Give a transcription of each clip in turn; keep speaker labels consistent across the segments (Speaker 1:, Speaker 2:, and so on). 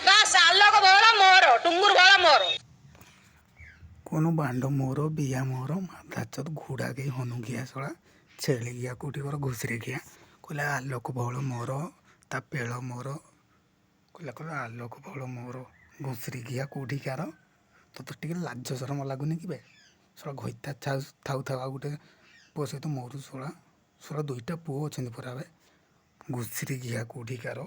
Speaker 1: ବାସ୍, ଆଲୋକ ଭୋଳ ମୋର, ଟୁଙ୍ଗୁର ଭୋଳ ମୋର।
Speaker 2: କୋନୁ ବାଣ୍ଡ ମୋର, ବିଆ ମୋର, ମାଧାଚୋଦ ଘୋଡ଼ା ଗେଇ ହନୁ ଘିଆ, ଶଳା ଛେଳି ଘିଆ କୋଉଠି କର, ଘୁଷୁରୀ ଘିଆ। କହିଲା ଆଲୋକ ଭୋଳ ମୋର, ତା ପେଳ ମୋର। କହିଲା ଆଲୋକ ଭୋଳ ମୋର, ଘୁଷୁରୀ ଘିଆ କୋଉଠିକାର। ତୋତେ ଟିକେ ଲାଜ ସରମ ଲାଗୁନି କି ବେ ଶଳା? ଘଇତା ଥାଉ ଥାଉ ଆଉ ଗୋଟେ ପୁଅ ସହିତ ମରୁ ଶଳା। ଶଳା ଦୁଇଟା ପୁଅ ଅଛନ୍ତି ପରା ବେ। ଘୁଷୁରୀ ଘିଆ କୋଉଠିକାର।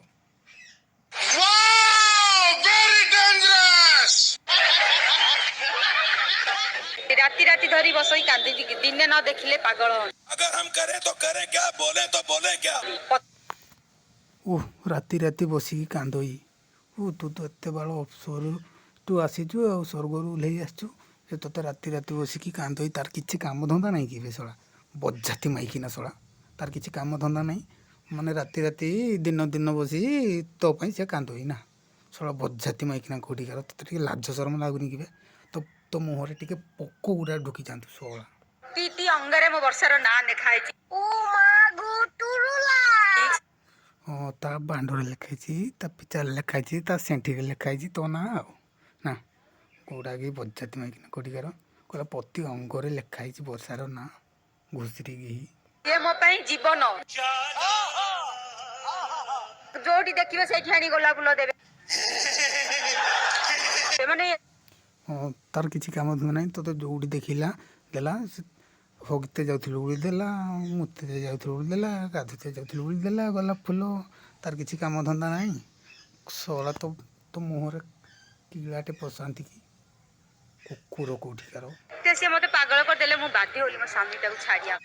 Speaker 1: ରାତି ରାତି ଧରି ବସେଇ କାନ୍ଦିଛି, ଦିନେ ନ ଦେଖିଲେ ପାଗଳ।
Speaker 3: अगर हम करें तो करें क्या, बोले तो बोले क्या।
Speaker 2: ଓହ, ରାତି ରାତି ବସିକି କାନ୍ଦଇ। ଓ, ତୁ ତ ଏତେ ବାଳ ଅଫସର, ତୁ ଆସିଛୁ ଆଉ ସ୍ୱର୍ଗରୁ ଓହ୍ଲେଇ ଆସିଛୁ ଯେ ତୋତେ ରାତି ରାତି ବସିକି କାନ୍ଦଇ। ତାର କିଛି କାମ ଧନ୍ଦା ନାହିଁ କି ବେ ଶଳା ବଜାତି ମାଇକିନା ଶଳା? ତାର କିଛି କାମ ଧନ୍ଦା ନାହିଁ ମାନେ ରାତି ରାତି ଦିନ ଦିନ ବସି ତୋ ପାଇଁ ସେ କାନ୍ଦଇ ନା? ଶଳା ବଜାତି ମାଇକିନା କୋଉଠିକାର। ତୋତେ ଟିକେ ଲାଜ ସରମ ଲାଗୁନି କି ବେ? ତୋ ତୋ ମୁହଁରେ ଟିକେ ପୋକ ଗୁଡ଼ା ଢୁକି ଯାଆନ୍ତୁ ଶଳା।
Speaker 1: ପ୍ରତିଟି ଅଙ୍ଗରେ ମୋ ବର୍ଷାର ନାଁ ଲେଖା ହେଇଛି।
Speaker 2: ହଁ, ତା ବାଣ୍ଡରେ ଲେଖା ହେଇଛି, ତା ପିଚାରେ ଲେଖା ହେଇଛି, ତା ସେଣ୍ଠିରେ ଲେଖା ହେଇଛି ତୋ ନାଁ ଆଉ ନା। କୋଉଟା କି ବଜାତି ମାଇକିନା କୋଉଠିକାର। କହିଲା ପ୍ରତି ଅଙ୍ଗରେ ଲେଖା ହେଇଛି ବର୍ଷାର ନାଁ, ଘୁଷୁରୀ ଗେହି।
Speaker 1: ସିଏ ମୋ ପାଇଁ ଜୀବନ। ଯୋଉଠି ଦେଖିବେ ସେଇଠି ଆଣି ଗୋଲାପ ଫୁଲ ଦେବେ ମାନେ।
Speaker 2: ହଁ, ତାର କିଛି କାମ ଧନ୍ଦା ନାହିଁ। ତୋତେ ଯୋଉଠି ଦେଖିଲା ଦେଲା। ସେ ହଗିତେ ଯାଉଥିଲୁ ବୋଲି ଦେଲା, ମୁତିତେ ଯାଉଥିଲୁ ବୋଲି ଦେଲା, ଗାଧୋଇତେ ଯାଉଥିଲୁ ବୋଲି ଦେଲା ଗୋଲାପ ଫୁଲ। ତାର କିଛି କାମ ଧନ୍ଦା ନାହିଁ ଶଳା। ତ ତୋ ମୁହଁରେ କିଳାଟେ ପଶାନ୍ତି କି କୁକୁର କୋଉଠିକାର।
Speaker 1: ଏତେ ସିଏ ମତେ ପାଗଳ କରିଦେଲେ, ମୁଁ ବାଧ୍ୟ ହେଲି ମୋ ସ୍ୱାମୀଟାକୁ ଛାଡିବା।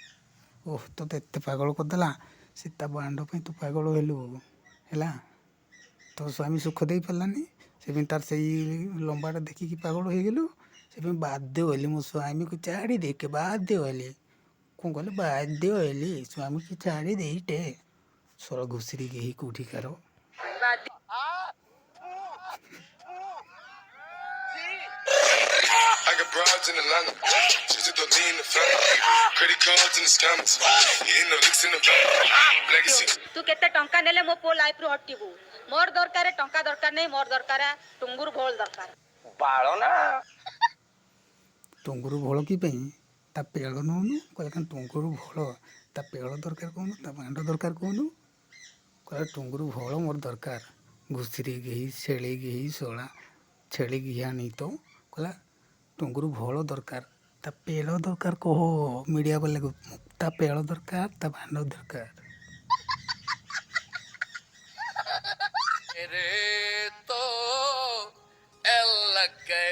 Speaker 2: ଓହ, ତୋତେ ଏତେ ପାଗଳ କରିଦେଲା ସେ। ତା ବାଣ୍ଡ ପାଇଁ ତୁ ପାଗଳ ହେଲୁ। ହେଲା, ତୋ ସ୍ୱାମୀ ସୁଖ ଦେଇପାରିଲାନି, ସେଥିପାଇଁ ତାର ସେଇ ଲମ୍ବାଟା ଦେଖିକି ପାଗଳ ହେଇଗଲୁ। ସେଥିପାଇଁ ବାଧ୍ୟ ହେଲି ମୋ ସ୍ୱାମୀକୁ ଛାଡ଼ି ଦେଇକି। ବାଧ୍ୟ ହେଲି କ'ଣ କହିଲେ? ବାଧ୍ୟ ହେଲି ସ୍ୱାମୀକୁ ଛାଡ଼ି ଦେଇଟେ। ଶଳା ଘୁଷୁରୀ ଗେହି କୋଉଠିକାର।
Speaker 1: ବାଧ୍ୟ।
Speaker 3: I got broads in Atlanta. Just to throw me in the family. Credit cards and the scammers. Hitting the licks in the bank. Legacy.
Speaker 1: ତୁ କେତେ ଟଙ୍କା ନେଲେ ମୋ ପୁଅ ଲାଇଫରୁ ହଟିବୁ? ମୋର ଦରକାର ଟଙ୍କା ଦରକାର ନାହିଁ, ମୋର ଦରକାର ଟୁଙ୍ଗୁର ଭୋଳ ଦରକାର।
Speaker 2: ଟୁଙ୍ଗୁରୁ ଭୋଳ କି ପାଇଁ? ତା ପେଳ ନଉନୁ। କହିଲା କାରଣ ଟୁଙ୍ଗୁରୁ ଭୋଳ, ତା ପେଳ ଦରକାର କହୁନୁ, ତା ବାଣ୍ଡ ଦରକାର କହୁନୁ। କହିଲା ଟୁଙ୍ଗୁରୁ ଭୋଳ ମୋର ଦରକାର, ଘୁଷୁରୀ ଗେହି, ଛେଳି ଗେହି, ଶଳା ଛେଳି ଘିଆ ନେଇ ତ। କହିଲା ଟୁଙ୍ଗୁରୁ ଭୋଳ ଦରକାର, ତା ପେଳ ଦରକାର କହ ମିଡ଼ିଆ ବାଲାକୁ। ତା ପେଳ ଦରକାର, ତା ବାଣ୍ଡ ଦରକାର।
Speaker 4: रे तो एल लग गए।